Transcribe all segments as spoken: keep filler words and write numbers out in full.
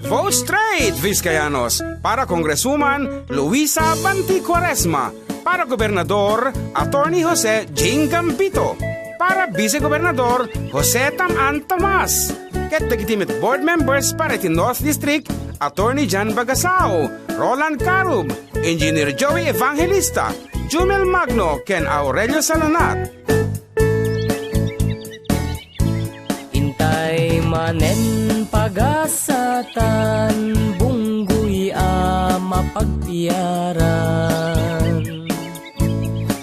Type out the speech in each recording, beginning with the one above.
Vote straight, Vizcayanos! Para Congresswoman, Luisa Banti Cuaresma. Para Gobernador, Attorney Jose Jing Gambito. Para Vice Gobernador, Jose Tam-an Tomas. Ket dagiti met board members para iti North District, Attorney John Bagasao, Roland Carub, Engineer Joey Evangelista, Jumel Magno, ken Aurelio Salonat. Intay manen pagasatan, bunggoy a mapagtiaran.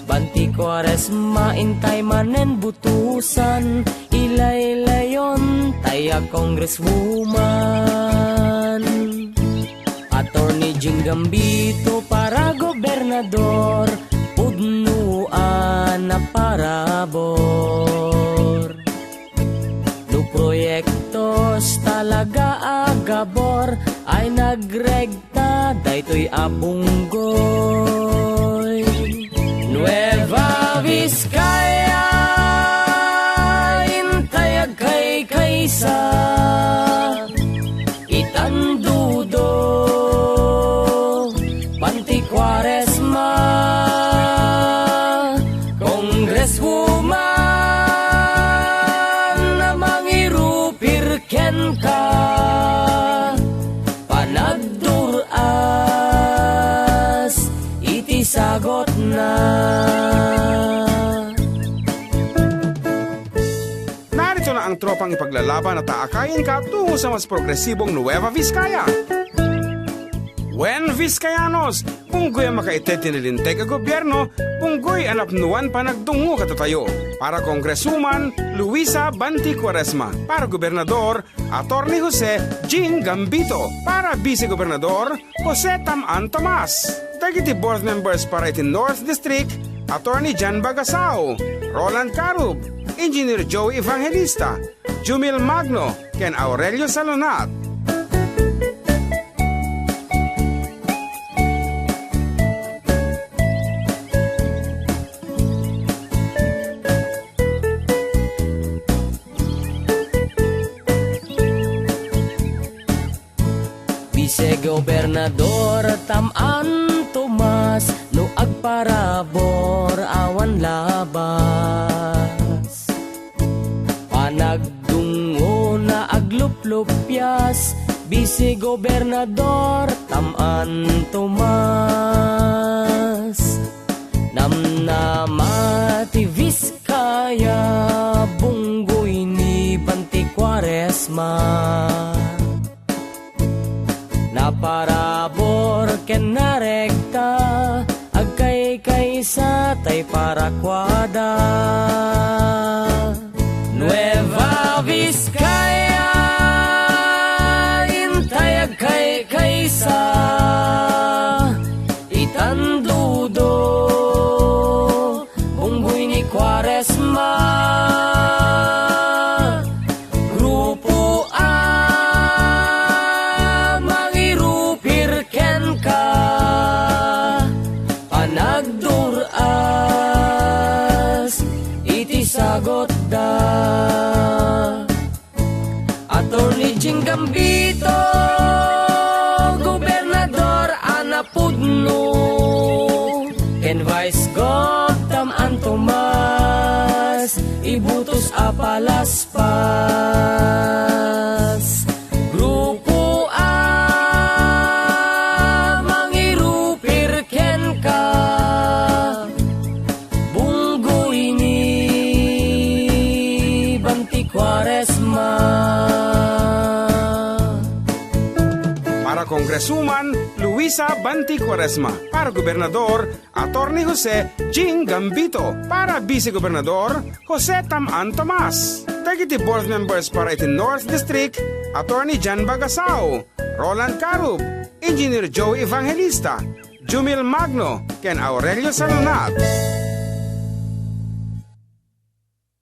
Banti Cuaresma, intay manen butusan, ilaylayon tay a congresswoman. Attorney Jing Gambito para gobernador, pudno a naparabor. No proyektos talaga a gabor, ay nagregta daytoy a bunggoy. Nueva Vizcaya, intay agkaykaysa, itandudo, Banti Cuaresma, Congresswoman, a mangirupir kenka, panagdur-as iti sagutna. Narito na ang tropang ipaglalaban a taakayen ka tungo sa mas progresibong Nueva Vizcaya. Wen, Vizcayanos, punggoy a makaited ti nalinteg a gobierno, punggoy a napnoan panagdungngo kadatayo. Para Congresswoman, Luisa Banti Cuaresma. Para Gobernador, Attorney Jose Jing Gambito. Para Vice Gobernador, Jose Tam-an Tomas. Dagiti board members para iti North District, Attorney John Bagasao, Roland Carub, Engineer Joe Evangelista, Jumil Magno, ken Aurelio Salonat. Vice Gobernador Tam-an Tomas, no agparabor awan labas. Panagdungngona agluplupias, Vice Gobernador Tam-an Tomas. Namnama ti Vizcaya, bunggoy ni Banti Cuaresma. Naparabor ken narekta, agkaykaysa tay parakuada. Nueva Vizcaya, intay agkaykaysa, itandudo, bunggoy ni Cuaresma. Grupo A, mangirupir kenka, panagdur-as iti sagutda. Attorney Jing Gambito, Gobernador a napudno, ken Vice Gov Tam-an Tomas, ibutos a palaspas. Grupo A, mangirupir kenka, bunggoy ni Banti Cuaresma. Para Congresswoman, Luisa Banti Cuaresma. Para Gobernador, Attorney Jose Jing Gambito. Para Vice Gobernador, Jose Tam-an Tomas. Dagiti board members para iti North District, Attorney John Bagasao, Roland Carub, Engineer Joe Evangelista, Jumil Magno, ken Aurelio Salonat.